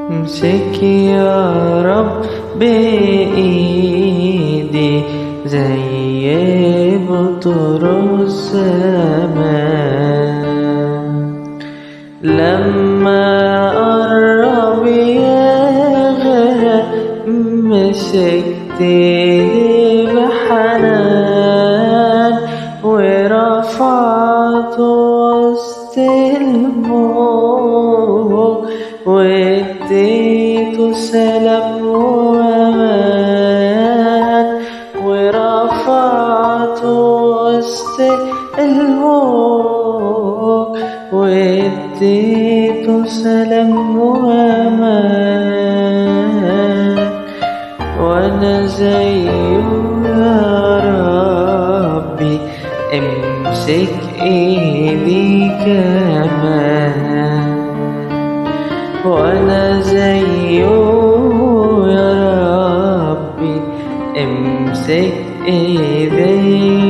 امسك يا رب بإيدي زي بطرس زمان. لما قرب يغرق مسكت ايدي بحنان، ورفعته وسط الموج، واديته سلام وامان، ورفعته وسط الموج، واديته سلام وامان. وانا زيه يا ربي امسك ايدي كمان، وانا زيه يا ربي امسك ايدي